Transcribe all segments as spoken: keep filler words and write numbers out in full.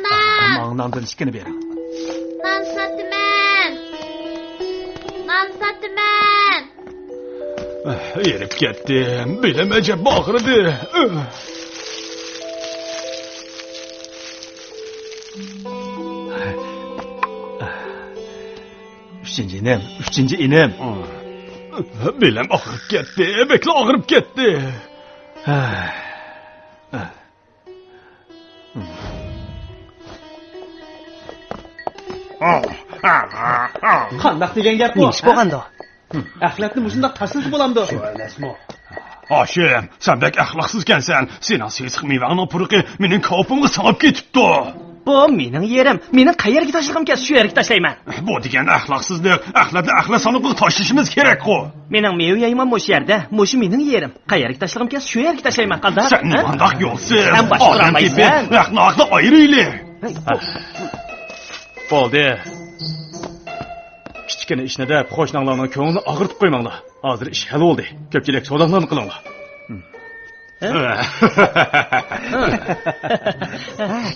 ماڭا ناندىن ئىككىنى بېرىڭ. نان ساتىمەن. نان ساتىمەن. ئېرىپ كەتتىم. بېلىم ئەجەب ئاغرىدى. ئۈچىنچى ئىنىم، ئۈچىنچى ئىنىم. بېلىم ئاغرىپ كەتتى، بەكلا ئاغرىپ كەتتى. قانداق دېگەن گەپ بۇ؟ نېمە ئىش بولغاندۇ؟ ئەخلەتنى مۇشۇنداق تاشلىسا بولامدۇ؟ شۇ ئەمەسمۇ؟ ھاشىم، سەن بەك ئەخلاقسىزكەنسەن. سېنىڭ سېسىق مېۋەڭنىڭ پۇرىقى مېنىڭ كاۋىپىمغا سىڭىپ كېتىپتۇ. بۇ مېنىڭ يېرىم. مېنىڭ قەيەرگە تاشلىغۇم كەلسە، شۇ يەرگە تاشلايمەن. بۇ دېگەن ئەخلاقسىزلىق. ئەخلەتنى ئەخلەت ساندۇقىغا تاشلىشىمىز كېرەكقۇ. مېنىڭ مېۋە يايمام مۇشۇ يەردە. مۇشۇ مېنىڭ يېرىم. قەيەرگە تاشلىغۇم كەلسە، شۇ يەرگە تاشلايمەن. قانداق؟ سەن ھە؟ نېمانداق يولسىز؟ سەن باشقۇرالمايسەن. ئادەم تېپىپ، ھەقنى ھەقلىق ئايرىيلى. ھەي، بولدى. كىچىككىنە ئىشنى دەپ، قوشناڭلارنىڭ كۆڭلىنى ئاغرىتىپ قويماڭلار. ھازىر ئىش ھەل بولدى. كۆپچىلىك سوداڭلارنى قىلىڭلار. ھە؟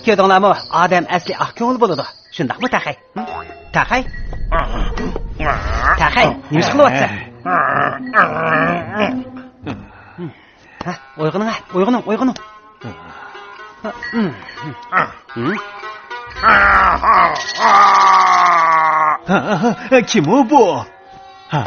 كۆردۈڭلارمۇ؟ ئادەم ئەسلى ئاق كۆڭۈل بولىدۇ. شۇنداقمۇ، تاخەي؟ ھە؟ تاخەي؟ تاخەي، نېمە ئىش قىلىۋاتىسەن؟ ھە، ئويغىنىڭ، ھە، ئويغىنىڭ، ئويغىنىڭ. كىم ئۇ بۇ؟ ھا،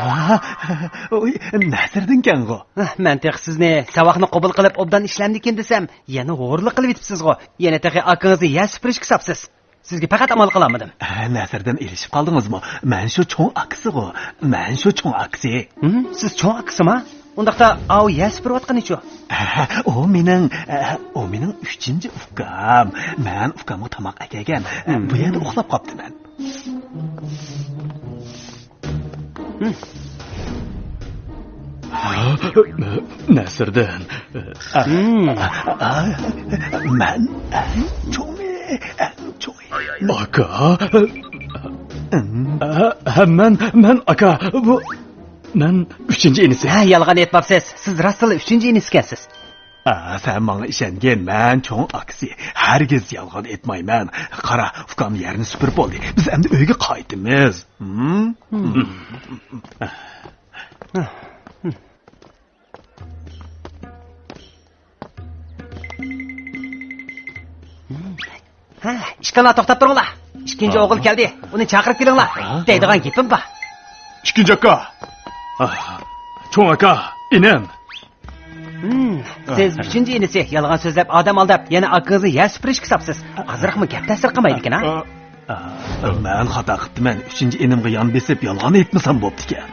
ئۇي، نەسىردىنكەنغۇ؟ مەن تېخى سىزنى ساۋاقنى قوبۇل قىلىپ ئوبدان ئىشلەمدىكىن دېسەم، يەنە ھورلۇق قىلىۋېتىپسىزغۇ. يەنە تېخى ئاكىڭىزنى يەر سۈپۈرۈشكە ساپسىز. سىزگە پەقەت ئامال قىلالمىدىم. ھە، نەسىردىن ئېلىشىپ قالدىڭىزمۇ؟ مەن شۇ چوڭ ئاكىسىغۇ. مەن شۇ چوڭ ئاكىسى. ھىم، سىز چوڭ ئاكىسىما؟ ئۇنداقتا ئاۋۇ يەر سۈپۈرۈۋاتقىنىچۇ؟ ھە، ئۇ مېنىڭ، ئە، ئۇ مېنىڭ ئۈچىنچى ئۇكام. مەن ئۇكامغا تاماق ئەكەلگەن. ئە، بۇ يەردە ئۇخلاپ قاپتىمەن. نەسىردىن. مەن ئەڭ چوڭى، ئەڭ چوڭى. ئاكا. ھە، ھە، مەن، مەن ئاكا. بۇ مەن ئۈچىنچى ئىنىسى. ھە، يالغان ئېيتماپسىز. سىز راستلا ئۈچىنچى ئىنىسىكەنسىز. ھە، سەن ماڭا ئىشەنگىن، مەن چوڭ ئاكىسى. ھەرگىز يالغان ئېيتمايمەن. قارا، ئۇكام يەرنى سۈپۈرۈپ بولدى. بىز ئەمدى ئۆيگە قايتىمىز. ھىم؟ ھە، ئىككىڭلار توختاپ تۇرۇڭلار. ئىككىنچى ئوغۇل كەلدى. ئۇنى چاقىرىپ كېلىڭلار. دەيدىغان گېپىم بار. ئىككىنچى ئاكا. چوڭ ئاكا، ئىنىم. ھىم، سىز ئۈچىنچى ئىنىسى. يالغان سۆزلەپ، ئادەم ئالداپ، يەنە ئاكىڭىزنى يەر سۈپۈرۈشكە ساپسىز. ئازراقمۇ گەپ تەسىر قىلمايدىكەن، ھە؟ مەن خاتا قىپتىمەن. ئۈچىنچى ئىنىمغا يان بېسىپ، يالغان ئېيتمىسام بوپتىكەن.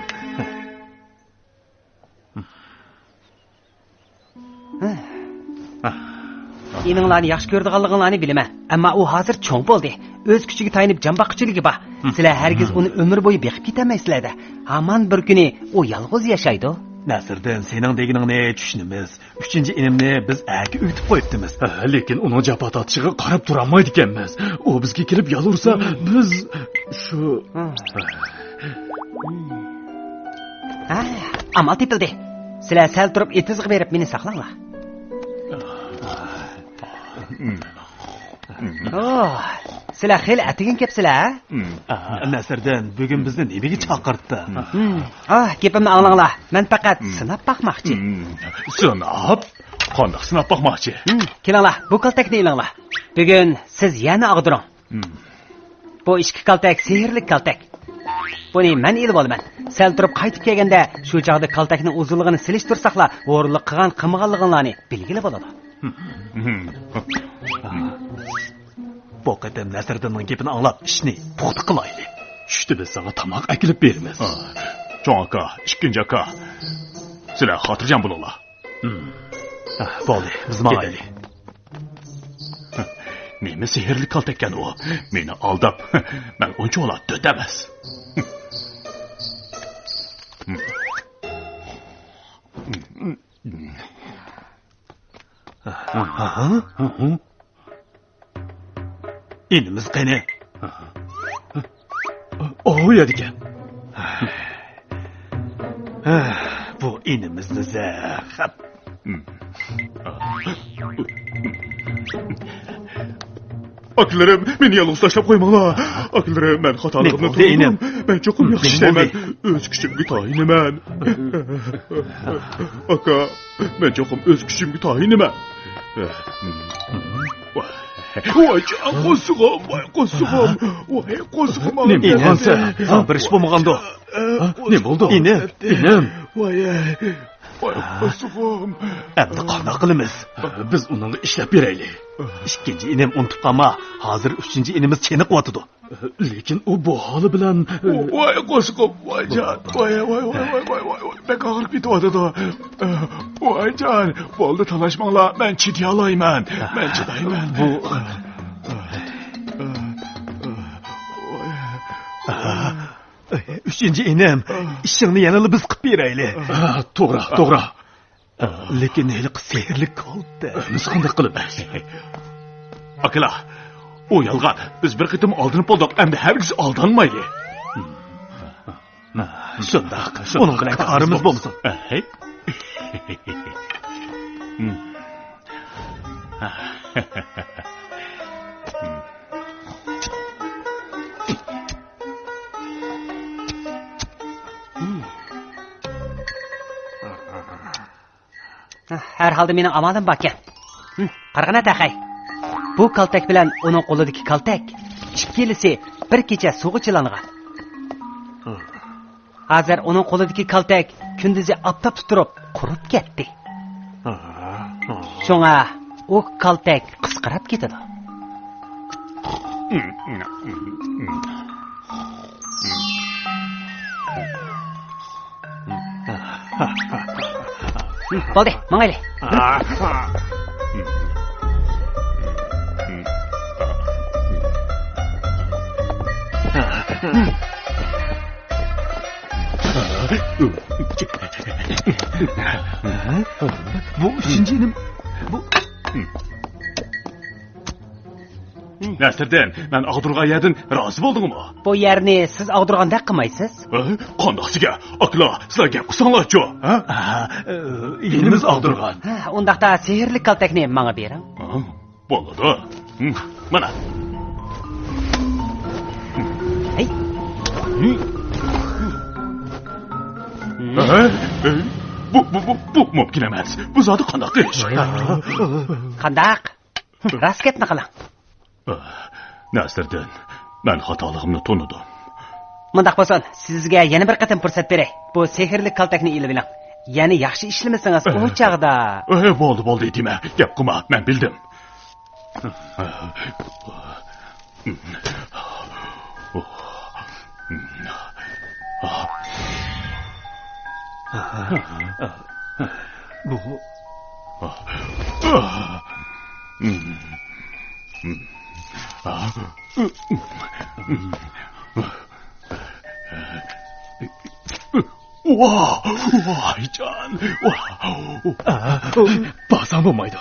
ئىنىڭلارنى ياخشى كۆرىدىغانلىقىڭلارنى بىلىمەن. ئەمما ئۇ ھازىر چوڭ بولدى. ئۆز كۈچىگە تايىنىپ جان باققۇچىلىكى بار. سىلەر ھەرگىز ئۇنى ئۆمۈر بويى بېقىپ كېتەلمەيسىلەر-دە. ھامان بىر كۈنى ئۇ يالغۇز ياشايدۇ. نەسىردىن، سېنىڭ دېگىنىڭنى چۈشىنىمىز. ئۈچىنچى ئىنىمنى بىز ئەركە ئۆگىتىپ قويۇپتىمىز. ھە، لېكىن ئۇنىڭ جاپا تارتىشىغا قاراپ تۇرالمايدىكەنمىز. ئۇ بىزگە كېلىپ يالۋۇرسا، بىز شۇ ھە، ئامال تېپىلدى. سىلەر سەل تۇرۇپ ئېتىزغا بېرىپ مېنى ساقلاڭلار. ئوھ، سىلەر خېلى ئەتىگەن كەپسىلەر، ھە؟ نەسىردىن، بۈگۈن بىزنى نېمىگە چاقىرتتىڭ؟ ئاھ، گېپىمنى ئاڭلاڭلار. مەن پەقەت سىناپ باقماقچى. سىناپ؟ قانداق سىناپ باقماقچى؟ كېلىڭلار، بۇ كالتەكنى ئېلىڭلار. بۈگۈن سىز يەرنى ئاغدۇرۇڭ. بۇ ئىككى كالتەك سېھىرلىك كالتەك. بۇنى مەن ئېلىۋالىمەن. سەل تۇرۇپ قايتىپ كەلگەندە، شۇ چاغدا كالتەكنىڭ ئۇزۇنلۇقىنى سېلىشتۇرساقلا، ھورۇنلۇق قىلغان قىلمىغانلىقىڭلارنى بىلگىلى بولىدۇ. بۇ قېتىم نەسىردىننىڭ گېپىنى ئاڭلاپ، ئىشنى پۇختا قىلايلى. چۈشتە بىز ساڭا تاماق ئەكېلىپ بېرىمىز. چوڭ ئاكا، ئىككىنچى ئاكا، سىلەر خاتىرجەم بولۇڭلار. بولدى، بىز ماڭايلى. نېمە سېھىرلىك كالتەككەن ئۇ؟ مېنى ئالداپ، مەن ئۇنچىۋالا تۆت ئەمەس. ئىنىمىز قېنى؟ ئۇ يەردىكەن. بۇ ئىنىمىزنى زەخەپ. ئاكىلىرىم، مېنى يالغۇز تاشلاپ قويماڭلار. ئاكىلىرىم، مەن خاتالىقىمنى تونۇدۇم. مەن چوقۇم ياخشى ئىشلەيمەن. ئۆز كۈچۈمگە تايىنىمەن. ئاكا، مەن چوقۇم ئۆز كۈچۈمگە تايىنىمەن. ۋاي جان، قورسىقىم، ۋاي قورسىقىم، ۋاي قورسىقىم. ئىنىم، ساڭا بىر ئىش بولمىغاندۇ؟ نېمە بولدى؟ ئىنىم، ئىنىم. ۋاي، ۋاي قورسىقىم. ئەمدى قانداق قىلىمىز؟ بىز ئۇنىڭغا ئىشلەپ بېرەيلى. ئىككىنچى ئىنىم ئۇنتۇپ قالما، ھازىر ئۈچىنچى ئىنىمىز چېنىقىۋاتىدۇ. لېكىن ئۇ بۇ ھالى بىلەن، ۋاي قورسىقىم، ۋاي جان، ۋاي، ۋاي، بەك ئاغرىپ كېتىۋاتىدۇ. ۋاي جان، بولدى، تالاشماڭلار، مەن چىدىيالايمەن، مەن چىدايمەن. بۇ ئۈچىنچى ئىنىم، ئىشىڭنى يەنىلا بىز قىلىپ بېرەيلى. توغرا، توغرا. لېكىن ھېلىقى سېھىرلىك كالتەك. ئەمىسە قانداق قىلىمىز؟ ئاكىلار، ئۇ يالغان. بىز بىر قېتىم ئالدىنىپ بولدۇق، ئەمدى ھەرگىز ئالدانمايلى. شۇنداق، شۇنداق. ئۇنىڭ بىلەن كارىمىز بولمىسۇن. ھەر ھالدا مېنىڭ ئامالىم باركەن. ھىم، قارىغىنا تېخەي. بۇ كالتەك بىلەن ئۇنىڭ قولىدىكى كالتەك ئىككىلىسى بىر كېچە سۇغا چىلانغان. ھازىر ئۇنىڭ قولىدىكى كالتەك كۈندۈزى ئاپتاپتا تۇرۇپ قۇرۇپ كەتتى. شۇڭا ئۇ كالتەك قىسقىراپ كېتىدۇ. بولدى، ماڭايلى. بۇ ئۈچىنچى ئىنىم. بۇ نەسىردىن، مەن ئاغدۇرغان يەردىن رازى بولدۇڭمۇ؟ بۇ يەرنى سىز ئاغدۇرغاندەك قىلمايسىز. ھە؟ قانداق دېگەن؟ ئاكىلار، سىلەر گەپ قىلساڭلارچۇ؟ ھە؟ ئىنىمىز ئاغدۇرغان. ھە، ئۇنداقتا سېھىرلىك كالتەكنى ماڭا بېرىڭ. ھە؟ بولىدۇ. ھىم، مانا. ھەي. ھە؟ بۇ، بۇ، بۇ، بۇ مۇمكىن ئەمەس. بۇ زادى قانداق ئىش؟ قانداق؟ راست گەپنى قىلىڭ. نەسىردىن، مەن خاتالىقىمنى تونۇدۇم. مۇنداق بولسۇن، سىزگە يەنە بىر قېتىم پۇرسەت بېرەي. بۇ سېھىرلىك كالتەكنى ئېلىۋېلىڭ. يەنە ياخشى ئىشلىمىسىڭىز، ئۇ چاغدا. ئە، بولدى، بولدى، دېمە. گەپ قىلما، مەن بىلدىم. بۇ ۋاھ، ۋايجان، ۋاھ. بارساڭ بولمايدۇ.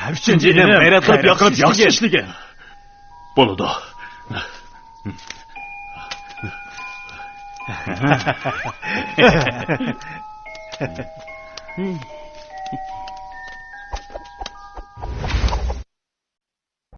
ئۈچىنچى ئىنىم غەيرەت قىلىپ ياخشى ئىشلىگەن. بولىدۇ.